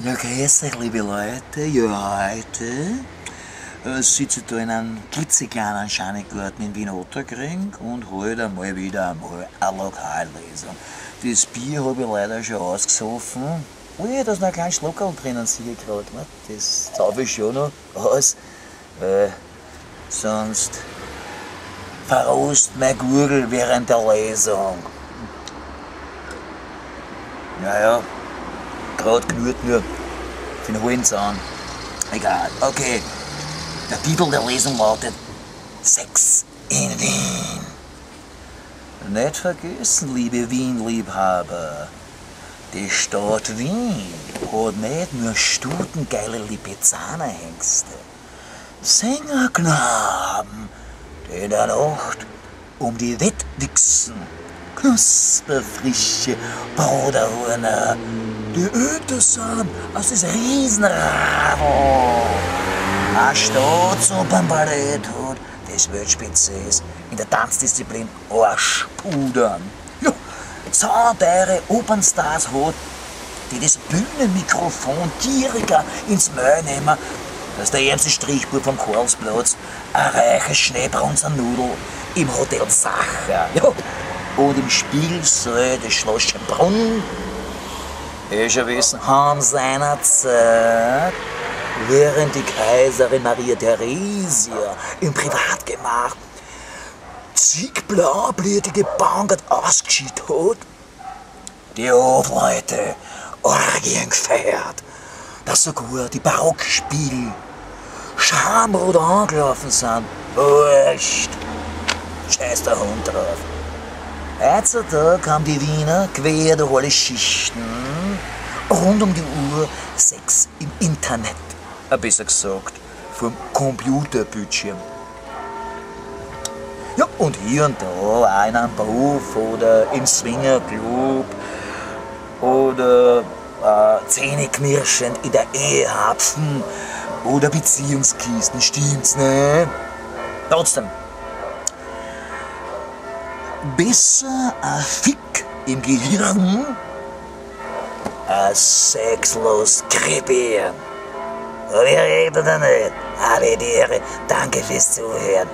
Ja, grüß euch, liebe Leute. Ja, heute sitze ich da in einem klitzekleinen Schaniggarten in Wien-Ottakring und hol einmal wieder einmal eine Lokallesung. Das Bier habe ich leider schon ausgesoffen. Ui, da ist noch ein kleines Schluckerl drinnen, sehe ich gerade. Das zauber ich schon noch aus. Sonst verrost mein Gurgel während der Lesung. Naja, gerade genug nur für den hohen Zahn. Egal, okay. Der Titel der Lesung lautet Sex in Wien. Nicht vergessen, liebe Wien-Liebhaber, die Stadt Wien hat nicht nur stutengeile Lipizzanerhengste, Sängerknaben, die in der Nacht um die Wett wichsen, knusperfrische Bruderhurner, die älter sind als das Riesenradl. Eine Staatsopernballett hat, das Weltspitze ist, in der Tanzdisziplin Arschpudern. Ja, sauteure Opernstars hat, die das Bühnenmikrofon gieriger ins Maul nehmen, dass der ärmste Strichbub vom Karlsplatz ein reiches Schneebrunzer Nudel im Hotel Sacher. Ja, und im Spiegelsaal des Schloss Schönbrunn, eh schon wissen, haben seinerzeit, während die Kaiserin Maria Theresia im Privatgemach zig blaublütige Baumgart ausgeschüttet hat, die Hofleute Orgien gefeiert, dass sogar die Barockspiegel schamrot angelaufen sind. Wurscht, scheiß der Hund drauf. Heutzutage haben die Wiener quer durch alle Schichten rund um die Uhr Sex im Internet. Besser gesagt, vom Computerbildschirm. Ja, und hier und da auch in einem Beruf oder im Swingerclub oder zähneknirschend in der Ehehapfen oder Beziehungskisten, stimmt's, ne? Trotzdem, besser ein Fick im Gehirn als sexlos krepieren. Wer redet denn nicht? Habe die Ehre. Danke fürs Zuhören.